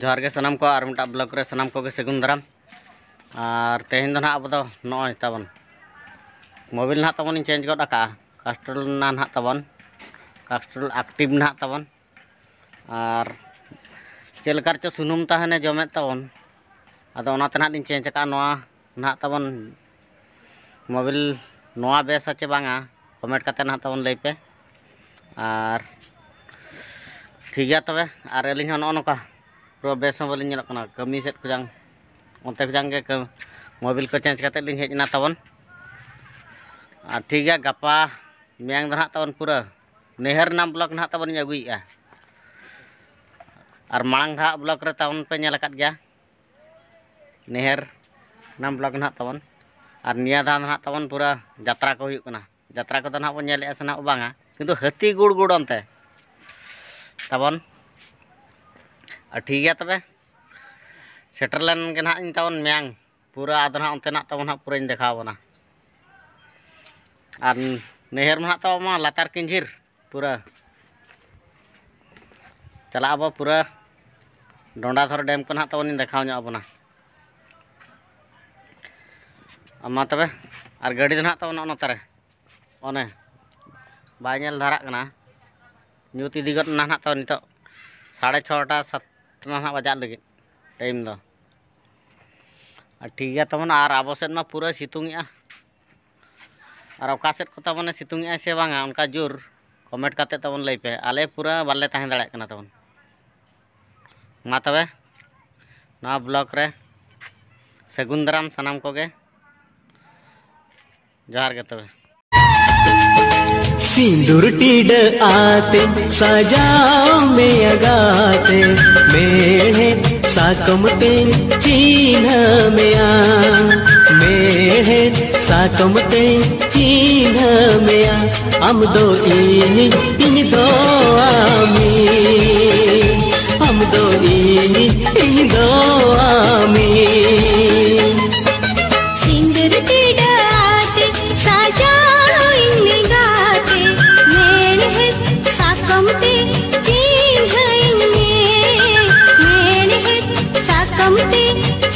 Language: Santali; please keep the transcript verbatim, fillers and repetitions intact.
ᱡᱚᱦᱟᱨ ᱜᱮ ᱥᱟᱱᱟᱢ ᱠᱚ, ᱟᱨ ᱢᱤᱫᱴᱟᱝ ᱵᱞᱚᱜ ᱨᱮ ᱥᱟᱱᱟᱢ ᱠᱚᱜᱮ ᱥᱟᱹᱜᱩᱱ ᱫᱟᱨᱟᱢ᱾ ᱟᱨ ᱛᱮᱦᱮᱧ ᱫᱚ ᱱᱟᱦᱟᱜ ᱟᱵᱚ ᱫᱚ ᱱᱚᱜᱼᱚᱭ ᱛᱟᱵᱚᱱ ᱢᱳᱵᱤᱞ ᱱᱟᱦᱟᱜ ᱛᱟᱵᱚᱱ ᱤᱧ ᱪᱮᱧᱡᱽ ᱜᱚᱫ ᱟᱠᱟᱜᱼᱟ᱾ ᱠᱟᱥᱴᱨᱚᱞ ᱱᱟ ᱱᱟᱦᱟᱜ ᱛᱟᱵᱚᱱ, ᱠᱟᱥᱴᱨᱚᱞ ᱟᱠᱴᱤᱵᱷ ᱱᱟᱦᱟᱜ ᱛᱟᱵᱚᱱ᱾ ᱟᱨ ᱪᱮᱫ ᱞᱮᱠᱟ ᱨᱮᱪᱚ ᱥᱩᱱᱩᱢ ᱛᱟᱦᱮᱱᱮ ᱡᱚᱢᱮᱫ ᱛᱟᱵᱚᱱ, ᱟᱫᱚ ᱚᱱᱟᱛᱮ ᱱᱟᱦᱟᱜ ᱞᱤᱧ ᱪᱮᱧᱡᱽ ᱟᱠᱟᱫᱼᱟ᱾ ᱱᱚᱣᱟ ᱱᱟᱦᱟᱜ ᱛᱟᱵᱚᱱ ᱢᱳᱵᱤᱞ ᱱᱚᱣᱟ ᱵᱮᱥᱟ ᱪᱮ ᱵᱟᱝᱟ, ᱠᱚᱢᱮᱱᱴ ᱠᱟᱛᱮ ᱱᱟᱦᱟᱜ ᱛᱟᱵᱚᱱ ᱞᱟᱹᱭ ᱯᱮ᱾ ᱟᱨ ᱴᱷᱤᱠ ᱜᱮᱭᱟ ᱛᱚᱵᱮ, ᱟᱨ ᱟᱹᱞᱤᱧ ᱦᱚᱸ ᱱᱚᱜᱼᱚ ᱱᱚᱝᱠᱟ ᱯᱩᱨᱟᱹ ᱵᱮᱥ ᱦᱚᱸ ᱵᱟᱹᱞᱤᱧ ᱧᱮᱞᱚᱜ ᱠᱟᱱᱟ᱾ ᱠᱟᱹᱢᱤ ᱥᱮᱫ ᱠᱷᱚᱡᱟᱝ, ᱚᱱᱛᱮ ᱠᱷᱚᱡᱟᱝ ᱜᱮ ᱠᱟᱹ- ᱢᱳᱵᱤᱞ ᱠᱚ ᱪᱮᱧᱡᱽ ᱠᱟᱛᱮ ᱞᱤᱧ ᱦᱮᱡ ᱮᱱᱟ ᱛᱟᱵᱚᱱ᱾ ᱟᱨ ᱴᱷᱤᱠ ᱜᱮᱭᱟ, ᱜᱟᱯᱟ ᱢᱮᱭᱟᱝ ᱫᱚ ᱱᱟᱦᱟᱜ ᱛᱟᱵᱚᱱ ᱯᱩᱨᱟᱹ ᱱᱟᱹᱭᱦᱟᱹᱨ ᱱᱟᱢ ᱵᱞᱚᱜ ᱱᱟᱦᱟᱜ ᱛᱟᱵᱚᱱ ᱤᱧ ᱟᱹᱜᱩᱭᱮᱫᱼᱟ᱾ ᱟᱨ ᱢᱟᱲᱟᱝ ᱫᱷᱟᱣ ᱵᱞᱚᱜ ᱨᱮ ᱛᱟᱵᱚᱱ ᱯᱮ ᱧᱮᱞ ᱟᱠᱟᱫ ᱜᱮᱭᱟ ᱱᱟᱹᱭᱦᱟᱹᱨ ᱱᱟᱢ ᱵᱞᱚᱜ ᱱᱟᱦᱟᱜ ᱛᱟᱵᱚᱱ᱾ ᱟᱨ ᱱᱤᱭᱟᱹ ᱫᱷᱟᱣ ᱱᱟᱦᱟᱜ ᱛᱟᱵᱚᱱ ᱯᱩᱨᱟᱹ ᱡᱟᱛᱨᱟ ᱠᱚ ᱦᱩᱭᱩᱜ ᱠᱟᱱᱟ᱾ ᱡᱟᱛᱨᱟ ᱠᱚᱫᱚ ᱱᱟᱦᱟᱜ ᱵᱚᱱ ᱧᱮᱞᱮᱫᱼᱟ ᱥᱮ ᱱᱟᱦᱟᱜ ᱵᱟᱝᱟ, ᱠᱤᱱᱛᱩ ᱦᱟᱹᱛᱤ ᱜᱩᱲ ᱜᱩᱲ ᱚᱱᱛᱮ ᱛᱟᱵᱚᱱ᱾ ᱟᱨ ᱴᱷᱤᱠ ᱜᱮᱭᱟ ᱛᱚᱵᱮ, ᱥᱮᱴᱮᱨ ᱞᱮᱱ ᱜᱮ ᱱᱟᱦᱟᱜ ᱤᱧ ᱛᱟᱵᱚᱱ ᱢᱮᱭᱟᱝ ᱯᱩᱨᱟᱹ᱾ ᱟᱫᱚ ᱱᱟᱦᱟᱜ ᱚᱱᱛᱮᱱᱟᱜ ᱛᱟᱵᱚᱱ ᱱᱟᱦᱟᱜ ᱯᱩᱨᱟᱹᱧ ᱫᱮᱠᱷᱟᱣ ᱟᱵᱚᱱᱟ᱾ ᱟᱨ ᱱᱟᱹᱭᱦᱟᱹᱨ ᱢᱟ ᱱᱟᱦᱟᱜ ᱛᱟᱵᱚᱱ ᱢᱟ ᱞᱟᱛᱟᱨ ᱠᱤᱧᱡᱷᱤᱨ ᱯᱩᱨᱟᱹ᱾ ᱪᱟᱞᱟᱜ ᱟᱵᱚ ᱯᱩᱨᱟᱹ ᱰᱚᱸᱰᱟᱫᱷᱚᱨ ᱰᱮᱢ ᱠᱚ ᱱᱟᱦᱟᱜ ᱛᱟᱵᱚᱱ ᱤᱧ ᱫᱮᱠᱷᱟᱣ ᱧᱚᱜ ᱟᱵᱚᱱᱟ᱾ ᱟᱨ ᱢᱟ ᱛᱚᱵᱮ, ᱟᱨ ᱜᱟᱹᱰᱤ ᱫᱚ ᱱᱟᱦᱟᱜ ᱛᱟᱵᱚᱱ ᱱᱚᱜᱼᱚ ᱱᱚᱛᱮ ᱨᱮ, ᱚᱱᱮ ᱵᱟᱭ ᱧᱮᱞ ᱫᱷᱟᱨᱟᱜ ᱠᱟᱱᱟ, ᱧᱩᱛ ᱤᱫᱤ ᱜᱚᱫ ᱮᱱᱟ ᱱᱟᱦᱟᱜ ᱛᱟᱵᱚᱱ ᱱᱤᱛᱚᱜ ᱥᱟᱲᱮ ᱪᱷᱚᱴᱟ, ᱥᱟᱛᱴᱟ ᱱᱟᱦᱟᱜ ᱵᱟᱡᱟᱜ ᱞᱟᱹᱜᱤᱫ ᱴᱟᱭᱤᱢ ᱫᱚ᱾ ᱟᱨ ᱴᱷᱤᱠ ᱜᱮᱭᱟ ᱛᱟᱵᱚᱱ, ᱟᱨ ᱟᱵᱚ ᱥᱮᱫ ᱢᱟ ᱯᱩᱨᱟᱹ ᱥᱤᱛᱩᱝ ᱮᱜᱼᱟ᱾ ᱟᱨ ᱚᱠᱟ ᱥᱮᱫ ᱠᱚ ᱛᱟᱵᱚᱱᱮ ᱥᱤᱛᱩᱝ ᱮᱜᱼᱟ ᱥᱮ ᱵᱟᱝᱟ ᱚᱱᱠᱟ ᱡᱳᱨ, ᱠᱚᱢᱮᱱᱴ ᱠᱟᱛᱮ ᱛᱟᱵᱚᱱ ᱞᱟᱹᱭ ᱯᱮ᱾ ᱟᱞᱮ ᱯᱩᱨᱟᱹ ᱵᱟᱞᱮ ᱛᱟᱦᱮᱸ ᱫᱟᱲᱮᱭᱟᱜ ᱠᱟᱱᱟ ᱛᱟᱵᱚᱱ᱾ ᱢᱟ ᱛᱚᱵᱮ, ᱱᱚᱣᱟ ᱵᱞᱚᱜ ᱨᱮ ᱥᱟᱹᱜᱩᱱ ᱫᱟᱨᱟᱢ ᱥᱟᱱᱟᱢ ᱠᱚᱜᱮ᱾ ᱡᱚᱦᱟᱨ ᱜᱮ ᱛᱚᱵᱮ᱾ ᱥᱤᱸᱫᱩᱨ ᱴᱤᱰᱟᱹᱜ ᱟᱛᱮ ᱥᱟᱡᱟᱣ ᱢᱮᱭᱟ ᱜᱟᱛᱮ, ᱢᱮᱲᱦᱮᱫ ᱥᱟᱠᱚᱢ ᱛᱮᱧ ᱪᱤᱱᱦᱟᱹ ᱢᱮᱭᱟ, ᱢᱮᱲᱦᱮᱫ ᱥᱟᱠᱚᱢ ᱛᱮᱧ ᱪᱤᱱᱦᱟᱹ ᱢᱮᱭᱟ᱾ ᱟᱢ ᱫᱚ ᱤᱧᱤᱡ, ᱤᱧ ᱫᱚ ᱟᱢᱤᱡ, ᱟᱢ ᱫᱚ ᱤᱧᱤᱡ, ᱤᱧ ᱫᱚ ᱟᱢᱤᱡ᱾ ᱥᱤᱸᱫᱩᱨ ᱴᱤᱰᱟᱹᱜ ᱟᱛᱮ ᱥᱟᱡᱟᱣᱤᱧ ᱢᱮ ᱜᱟᱛᱮ, ᱢᱮᱲᱦᱮᱫ ᱥᱟᱠᱚᱢ ᱛᱮ ᱪᱤᱱᱦᱟᱹᱭᱤᱧ ᱢᱮ, ᱢᱮᱲᱦᱮᱫ ᱟᱢᱛᱮ